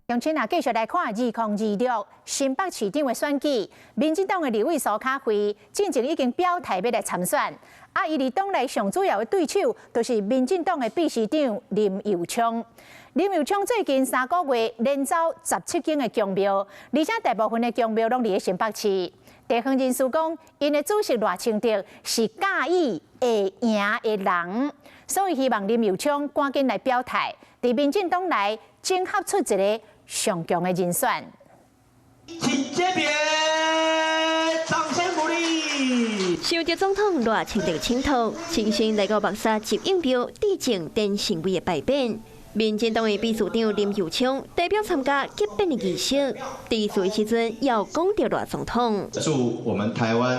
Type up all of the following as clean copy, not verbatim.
鄉親啊，繼續來看2026新北市長的選舉，民進黨的立委蘇卡慧進前已經表態欲來參選，啊，伊佇黨內上主要的對手就是民進黨的秘書長林右昌。林右昌最近3個月連走17間的宮廟，而且大部分的宮廟攏佇咧新北市。地方人士講，𪜶的主席賴清德是佮意會贏的人，所以希望林右昌趕緊來表態，佇民進黨內整合出一个上強的人選。請這邊掌聲鼓勵。受著總統賴清德請託，親身來到木柵集應廟致敬典神位的牌匾。民進黨的秘書長林右昌代表參加結匾的儀式，致辭時陣又講著賴總統。祝我們台灣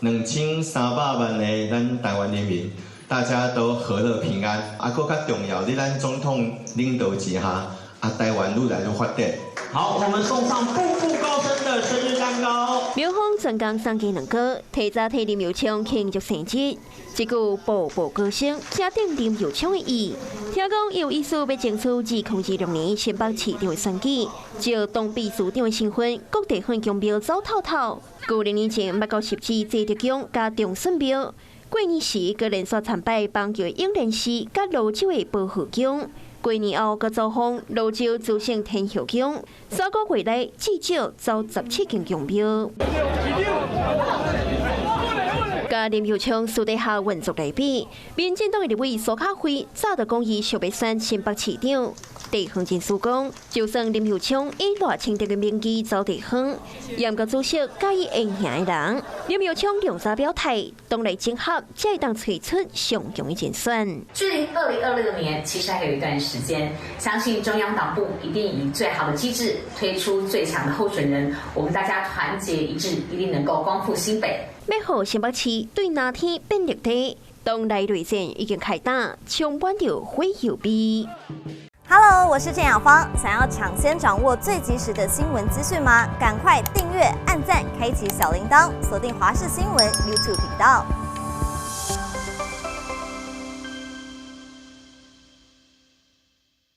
2300萬的咱台灣人民，大家都和樂平安。啊，閣較重要，佇咱總統領導之下，啊，台灣愈來愈發展。好，我們送上步步高升的生日蛋糕。廟方專工送雞兩個，提早替林右昌慶祝生日。這句步步高升，正中林右昌的意。聽講有意思欲爭取2026年新北市長的選舉，藉黨秘書長的身份，各地方宮廟走透透。舊年前捌到汐止濟德宮佮長順廟，過年時閣連續參拜板橋湧蓮寺佮蘆洲的保和宮。過年後，閣造訪蘆洲資聖天后宮，3個月內至少走17間宮廟。佮林右昌私底下運作來比，民進黨的立委蘇卡慧早就講伊想欲選新北市長。地方人士講，就算林右昌以賴清德的名義走地方，毋過主席佮意會贏的人，林右昌兩早表態，黨內整合才會當揣出上強的人選。距離2026年，其實還有一段時間，相信中央黨部一定以最好的機制推出最強的候選人，我們大家團結一致，一定能夠光復新北。欲予新北市對藍天變綠地，黨內內戰已經開打，充滿著火藥味。 Hello，我是鄭雅芳。想要搶先掌握最及時的新聞資訊嗎？趕快訂閱、按讚、開啟小鈴鐺，鎖定華視新聞 YouTube 頻道。